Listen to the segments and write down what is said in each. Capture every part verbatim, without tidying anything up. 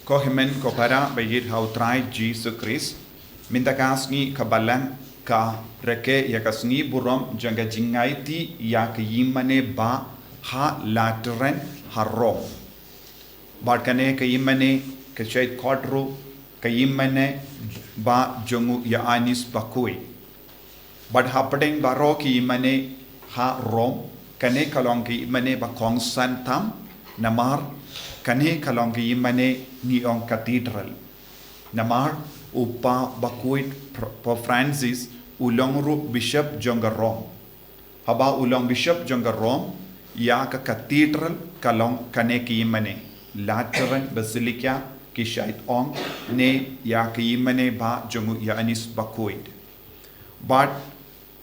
Ko hynmen ko para ba ïeit ha u Trai Jisu Khrist, mynta ka sngi ka Balang ka rakhe ïa ka sngi burom jong ka jingaiti ïa ka ïingmane ba ha Lateran ha Rom. Bad kane ka ïingmane ka shait khot ruh ka ïingmane ba jong u Ïoannis Bakhuid. Bad hapdeng baroh ki ïingmane ha Rom, kane ka long ka ïingmane ba kongsan tam, namar kane ka long ka ïingmane ngi ong cathedral. Namar u Papa Bakhuid Pr- Pope Francis u long ruh bishop jong ka Rom. Haba u long bishop jong ka Rom, ïa ka cathedral ka long kane ka ïingmane, Lateran Basilica ki shait ong, ne ïa ka ïingmane ba jong u Ïoannis Bakhuid. Bad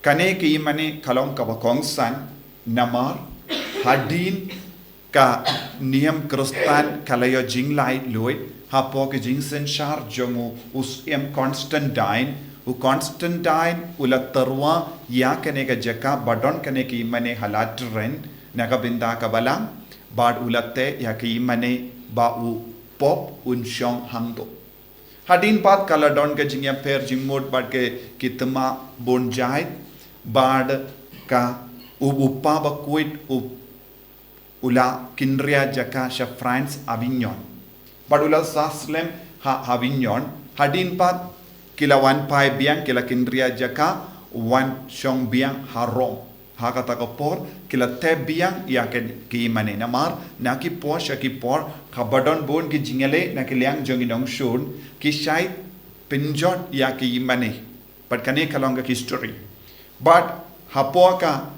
kane ka ïingmane ka long kaba kongsan, namar hadien ka niam Khristan ka la ïoh jinglaitluid hapoh ka jingsynshar jong u, u Syiem Constantine. U Constantine u la tyrwa ïa kane ka jaka ba don kane ka ïingmane ha Lateran na ka bynta ka Balang, bad u la teh ïa ka ïingmane ba u Pope un shong hangto. Hadien pat ka la don ka jingïapher jingmut bad ka ki thma bun jait, bad ka u, u Papa Bakhuid u, u la kynriah jaka sha France, Avignon. Bad u la sah slem ha Avignon, hadien pat ki la wan phai biang, ki la kynriah jaka wan shong biang ha Rom. Ha kata ka por ki la teh biang ïa ka ïingmane, namar na ki por sha ki por, haba don bun ki jingïaleh na ki liang jong ki nongshun, ki shait pynjot ïa ka ïingmane. Bad kane ka long ka history. Bad hapoh ka,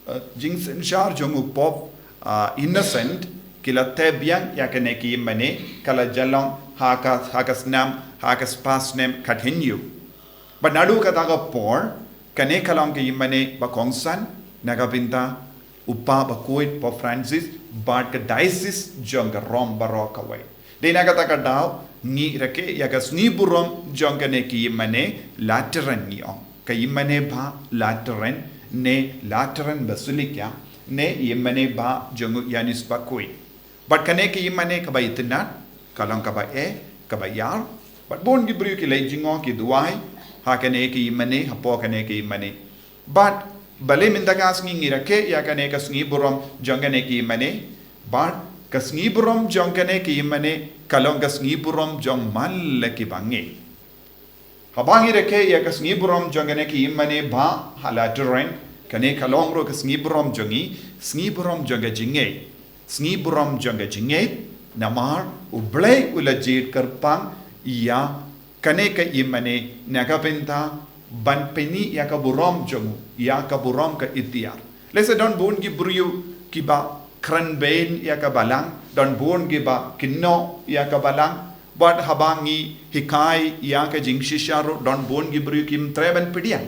eh, jingsynshar jong u Pope, ah, Innocent, ki la teh biang ïa kane ka ïingmane, ka la jan long ha ka, ha ka snam, ha ka spah snem khathynñiew. Bad naduh kata ka por, kane ka long ka ïingmane ba kongsan na ka bynta u Papa Bakhuid, Pope Francis, bad ka diocese jong ka Rom baroh kawei. Dei na kata ka daw ngi rakhe ïa ka sngi burom jong kane ka ïingmane Lateran, ngi ong, ka ïingmane ba Lateran, ne Lateran Basilica, ne ïingmane ba jong u Ïoannis Bakhuid. Bad kane ka ïingmane kaba itynnad, ka long kaba eh, kaba ïar. Bad bun ki briew ki leit jngoh, ki duwai ha kane ka ïingmane, hapoh kane ka ïingmane. Bad balei mynta ka sngi ngi rakhe ïa kane ka sngi burom jong kane ka ïingmane? Bad ka sngi burom jong kane ka ïingmane ka long ka sngi burom jong man la ki bangeit. Haba ngi rakhe ïa ka sngi burom jong kane ka ïingmane ba ha Lateran, kane ka long ruh ka sngi burom jong ngi, sngi burom jong ka jingngeit. Sngi burom jong ka jingngeit, namar U Blei u la jied kyrpang ïa kane ka ïingmane na ka bynta ban pyni ïa ka burom jong u, ïa ka burom ka iktiar. Lehse don bun ki briew kiba kren beiñ ïa ka Balang, don bun kiba kynnoh ïa ka Balang, bad haba ngi hikai ïa ka jingshisha ruh don bun ki briew kim treh ban pdiang.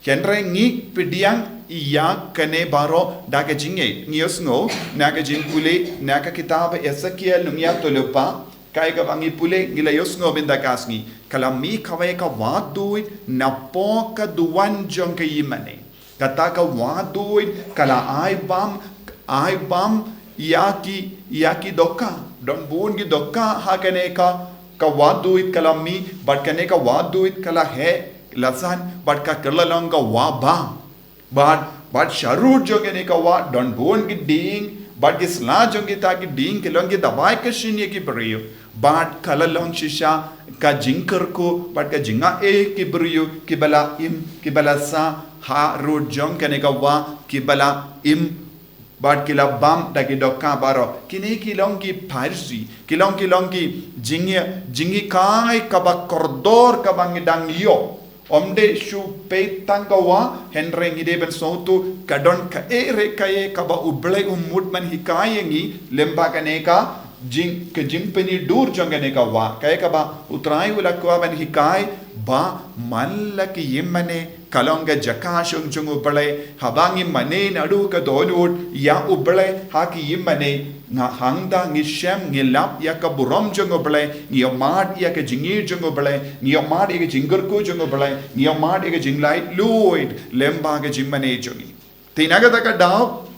Hynrei ngi pdiang ïa kane baroh da ka jingngeit. Ngi ïohsngew na ka jingpule na ka kitab Esekiel nongïathuhlypa, kaei kaba ngi pule, ngi la ïohsngew mynta ka sngi. Ka la mih kawei ka wahduid napoh ka duwan jong ka ïingmane. Kata ka wahduid ka la ai bam, ai bam ïa ki, ïa ki dohkha. Don bun ki dohkha ha kane ka, ka wahduid ka la mih, bad kane ka wahduid ka la heh la san, bad ka kylla long ka wah bam. Bad, bad sharud jong kane ka wah don bun ki dieng, bad ki sla jong kita ki dieng ki long ki dabai ka shynna ki briew. Bad ka la long shisha ka jingkyrkhu bad ka jingaiei ki briew kiba la im, kiba la sah harud jong kane ka wah, kiba la im bad ki la bam da ki dohkha baroh. Kine ki long ki Pharisi, ki long, ki long ki jinghi, jinghikai kaba kordor kaba ngi dang ïoh. Ym dei shu peit tang ka wah, hynrei ngi dei ban sngewthuh ka don kaei re kaei kaba U Blei u mut ban hikai ïa ngi lyngba kane ka jing, ka jingpyni dur jong kane ka wah. Kaei kaba U Trai u la kwah ban hikai, ba man la ki ïingmane ka long ka jaka shong jong U Blei. Haba ngi mane naduh ka dohnud ïa U Blei ha ki ïingmane, nga hangta ngi shem, ngi lap ïa ka burom jong U Blei, ngi ïohmad ïa ka jingïeit jong U Blei, ngi ïohmad ïa ka jingkyrkhu jong U Blei, ngi ïohmad ïa ka jinglaitluid lyngba ka jingmane jong ngi. Te na kata ka daw,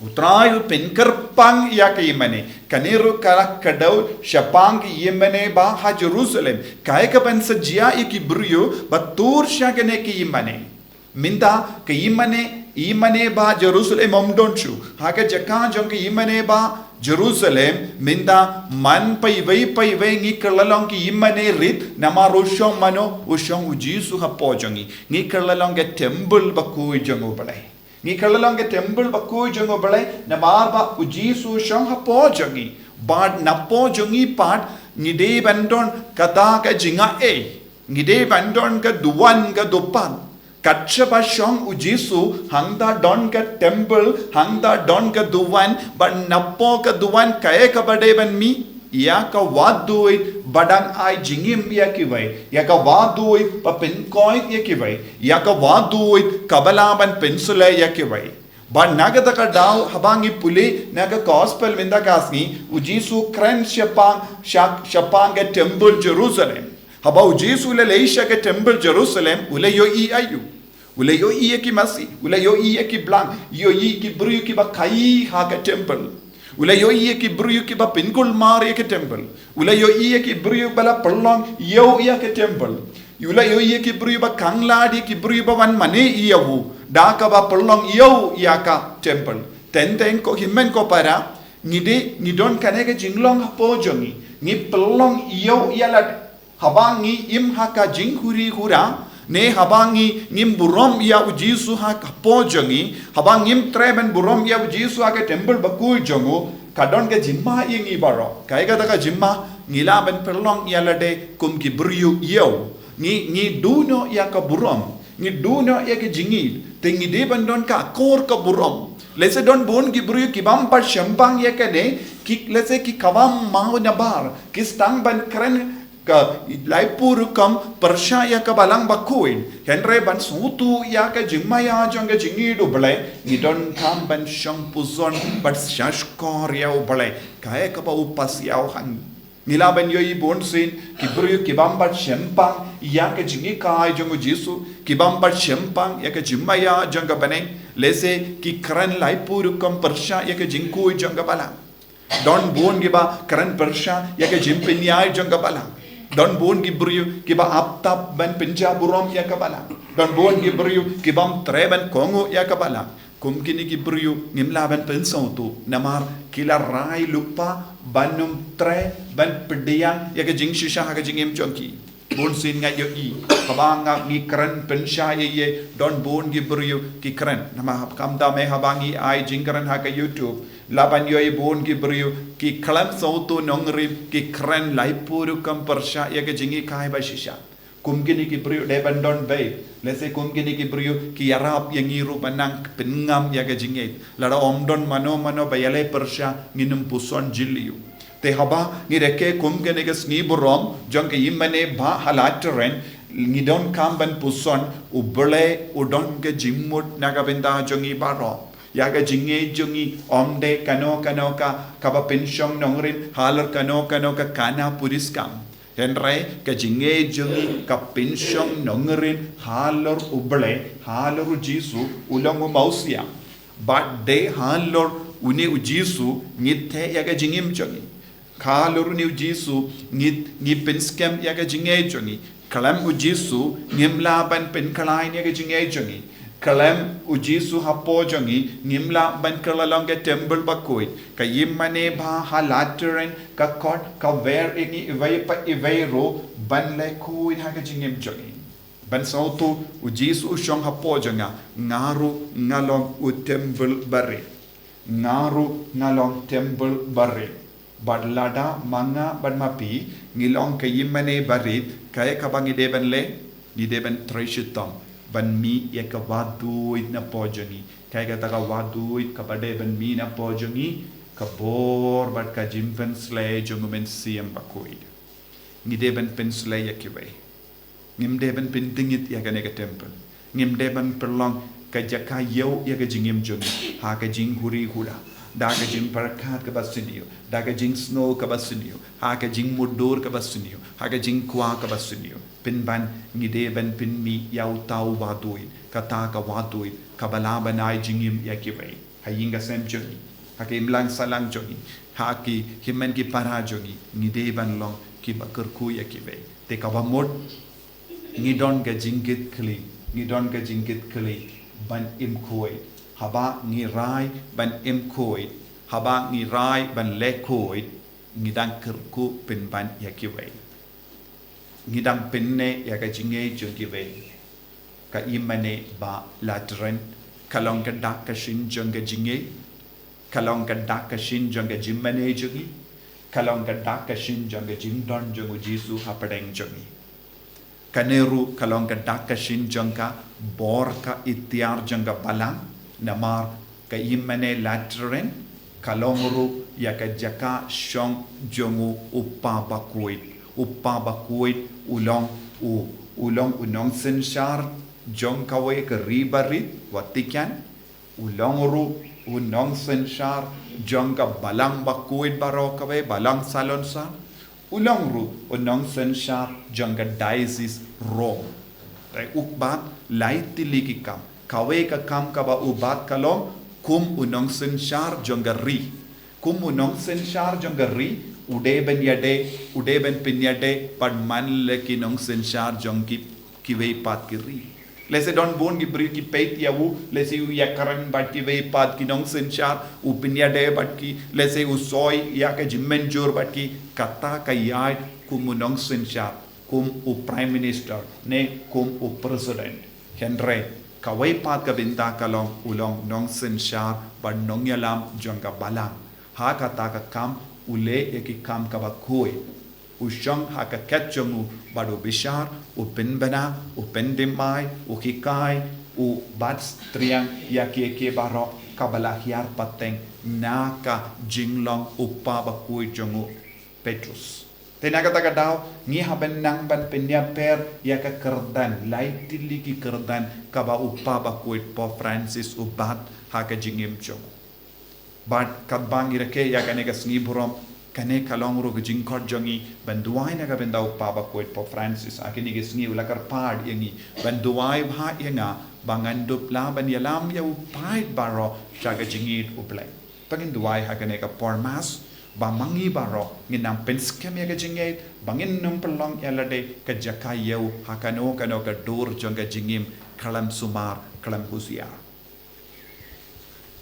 U Trai u pynkyrpang ïa ka ïingmane. Kane ruh ka la kdew shaphang ki ïingmane ba ha Jerusalem. Kaei kaban sa jia ïa ki briew ba tur sha kane ka ïingmane. Mynta ka ïingmane, ïingmane ba Jerusalem ym don shuh. Ha ka jaka jong ka ïingmane ba Jerusalem, mynta man paiwei paiwei ngi kylla long ki ïingmane rit, namar u shong mano, u shong u Jisu hapoh jong ngi. Ngi kylla long ka temple bakhuid jong U Blei. Ngi kylla long ka temple bakhuid jong U Blei, namar ba u Jisu u shong hapoh jong ngi. Bad napoh jong ngi pat, ngi dei ban don kata ka jingaiei. Ngi dei ban don ka duwan ka dupat. Kat shaba shong u Jisu, hangta don ka temple, hangta don ka duwan, bad napoh ka duwan kaei kaba dei ban mih, ïa ka wahduid ba dang ai jingim ïa kiwei, ïa ka wahduid ba pynkoit ïa kiwei, ïa ka wahduid kaba lah ban pynshlei ïa kiwei. Bad na kata ka daw haba ngi pule na ka gospel mynta ka sngi, u Jisu u kren shaphang, sha-, shaphang ka temple Jerusalem. Haba u Jisu u la leit sha ka temple Jerusalem, u la ïohi aïu? U la ïohi ïa ki masi, u la ïohi ïa ki blang, ïohi ki briew kiba khaii ha ka temple. U la ïohi ïa ki briew kiba pynkulmar ïa ka temple. U la ïohi ïa ki briew ba la pynlong ïew ïa ka temple. U la ïohi ïa ki briew ba khanglad ïa ki briew ba wan mane ïa u, da kaba pynlong ïew ïa ka temple. Teng teng ko hynmen ko para, ngi dei, ngi don kane ka jinglong hapoh jong ngi. Ngi pynlong ïew ïa lade. Haba ngi im ha ka jinghuri hura, ne haba ngi, ngim burom ïa u Jisu ha ka hapoh jong ngi, haba ngim treh ban burom ïa u Jisu ha ka temple bakhuid jong u, ka don ka jingma ïa ngi baroh. Kaei kata ka jingma? Ngi lah ban pynlong ïa lade kum ki briew ïew. Ngi, ngi duh noh ïa ka burom. Ngi duh noh ïa ka jingïeit. Te ngi dei ban don ka akor ka burom. Lehse don bun ki briew ki bym pat shemphang ïa kane, ki, lehse ki kawang maw nabar, ki sdang ban kren ka laiphew rukom pyrshah ïa ka Balang bakhuid. Hynrei ban sngewthuh ïa ka jingmaïa jong ka jingïeit U Blei, ngi donkam ban shong puson bad shahshkor ïa U Blei. Kaei kaba u pass ïa u ha ngi. Ngi lah ban ïohi bunsien ki briew ki bym pat shemphang ïa ka jinghikai jong u Jisu, ki bym pat shemphang ïa ka jingmaïa jong ka bneng, lehse ki kren laiphew rukom pyrshah ïa ka jingkhuid jong ka Balang. Don bun kiba kren pyrshah ïa ka jingpynïaid jong ka Balang. Don bun ki briew kiba ap tap ban pynjah burom ïa ka Balang. Don bun ki briew ki bym treh ban kohnguh ïa ka Balang. Kum kine ki briew ngim lah ban pynsngewthuh, namar ki la rai lypa ban ym treh ban pdiang ïa ka jingshisha ha ka jingim jong ki. Bunsien nga ïohi, haba nga ngi kren pynshai ïa, don bun ki briew ki kren. Namar hap, khamtam eh haba ngi ai jingkren ha ka YouTube, lah ban ïohi bun ki briew ki khlem sngewthuh nongrim, ki kren laiphew rukom pyrshah ïa ka jinghikai ba shisha. Kum kine ki briew dei ban don beit. Lehse kum kine ki briew ki ïarap ïa ngi ruh ban nang pynngam ïa ka jingïeit. Lada ym don mano mano ba ïaleh pyrshah, ngin ym puson jylliew. Te haba ngi rakhe kum kane ka sngi burom jong ka ïingmane ba ha Lateran, ngi donkam ban puson, U Blei u don ka jingmut na ka bynta jong ngi baroh. Ïa ka jingngeit jong ngi ym dei kano kano ka, kaba pynshong nongrim halor kano kano ka khana puriskam. Hynrei ka jingngeit jong ngi ka pynshong nongrim halor U Blei, halor u Jisu, u long u Mousia. Bad dei halor une u Jisu ngi theh ïa ka jingim jong ngi. Halor une u Jisu ngi, ngi pynskhem ïa ka jingngeit jong ngi. Khlem u Jisu ngim lah ban pynkhlaiñ ïa ka jingngeit jong ngi. Khlem u Jisu hapoh jong ngi ngim lah ban kylla long ka temple bakhuid. Ka ïingmane ba ha Lateran ka khot, ka wer ïa ngi iwei pa iwei ruh ban leh khuid ha ka jingim jong ngi. Ban sngewthuh u Jisu u shong hapoh jong nga, nga ruh nga long u temple barit. Nga ruh nga long temple barit. Bad lada ma nga bad ma phi ngi long ka ïingmane barit, kaei kaba ngi dei ban leh? Ngi dei ban trei shitom ban mih ïa ka wahduid napoh jong ngi. Kaei kata ka wahduid kaba dei ban mih napoh jong ngi? Ka bor bad ka jingpynshlei jong u Mynsiem Bakhuid. Ngi dei ban pynshlei ïa kiwei. Ngim dei ban pyntngit ïa kane ka temple. Ngim dei ban pynlong ka jaka ïew ïa ka jingim jong ngi ha ka jinghuri hura, da ka jingpyrkhat kaba sniew, da ka jingsngew kaba sniew, ha ka jingmutdur kaba sniew, ha ka jingkwah kaba sniew. Pynban ngi dei ban pynmih ïa uta u wahduid, kata ka wahduid kaba lah ban ai jingim ïa kiwei. Ha ïing ka sem jong ngi, ha ka imlang sahlang jong ngi, ha ki hynmen ki para jong ngi, ngi dei ban long kiba kyrkhu ïa kiwei. Te kaba mut, ngi don ka jingkit khlieh, ngi don ka jingkit khlieh ban im khuid. Haba ngi rai ban im khuid, haba ngi rai ban leh khuid, ngi dang kyrkhu pynban ïa kiwei. Ngi dang pynneh ïa ka jingngeit jong kiwei. Ka ïingmane ba lateran ka long ka dak ka shin jong ka jingngeit, ka long ka dak ka shin jong ka jingmane jong ngi, ka long ka dak ka shin jong ka jingdon jong U Jisu hapdeng jong ngi. Kane ruh ka long ka dak ka shin jong ka bor ka iktiar jong ka balang, namar ka ïingmane lateran ka long ruh ïa ka jaka shong jong U Kpa Bakhuid. U Kpa Bakhuid u long u, u long u nongsynshar jong kawei ka ri barit, Vatican. U long ruh u nongsynshar jong ka balang bakhuid baroh kawei, Balang Salonsar. U long ruh u nongsynshar jong ka Diocese Rome. Te u bat lai tylli ki kam. Kawei ka kam kaba u bat ka long kum u nongsynshar jong ka ri. Kum u nongsynshar jong ka ri, u dei ban ïadei, u dei ban pynïadei bad man la ki nongsynshar jong ki, kiwei pat ki ri. Lehse don bun ki briew ki peit ïa u, lehse u ïakren bad kiwei pat ki nongsynshar, u pynïadei bad ki, lehse u soi ïa ka jingmynjur bad ki, kata ka ïai kum u nongsynshar, kum u Prime Minister, ne kum u President. Hynrei kawei pat ka bynta ka long, u long nongsynshar bad nongïalam jong ka balang. Ha kata ka kam u leh ïa ki kam kaba khuid. U shong ha ka khet jong u bad u bishar, u pynbna, u pyndem ai, u hikai, u bat triang ïa kiei kiei baroh kaba la hiar pateng na ka jinglong u Kpa Bakhuid jong u Petrus. Te na kata ka daw ngi hap ban nang ban pynïapher ïa ka kyrdan, lai tylli ki kyrdan kaba u Kpa Bakhuid Pope Francis u bat ha ka jingim jong u. Bad katba ngi rakhe ïa kane ka sngi burom, kane ka long ruh ka jingkhot jong ngi ban duwai na ka bynta u Kpa Bakhuid Pope Francis. Ha kine ki sngi u la kyrpad ïa ngi ban duwai bha ïa nga ba ngan dup lah ban ïalam ïa u paid baroh sha ka jingïeit U Blei. Te ngin duwai ha kane ka por Mass ba ma ngi baroh ngin nang pynskhem ïa ka jingïeit, ba ngin nym pynlong ïa lade ka jaka ïew ha kano kano ka dur jong ka jingim, khlem sumar, khlem husiar.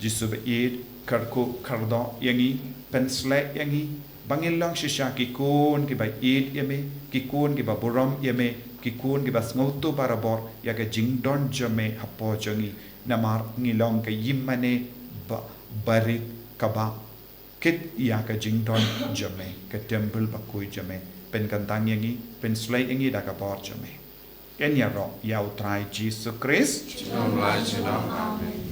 Jisu ba ïeit, kyrkhu kyrdoh ïa ngi, pynshlei ïa ngi ba ngin long shisha ki khun kiba ïeit ïa me, ki khun kiba burom ïa me, ki khun kiba sngewthuh barabor ïa ka jingdon jong me hapoh jong ngi. Namar ngi long ka ïingmane ba, barit kaba kit ïa ka jingdon jong me, ka templ bakhuid jong me. Pynkyntang ïa ngi, pynshlei ïa ngi da ka bor jong me. Ngin ïaroh ïa U Trai Jisu Khrist. Amen.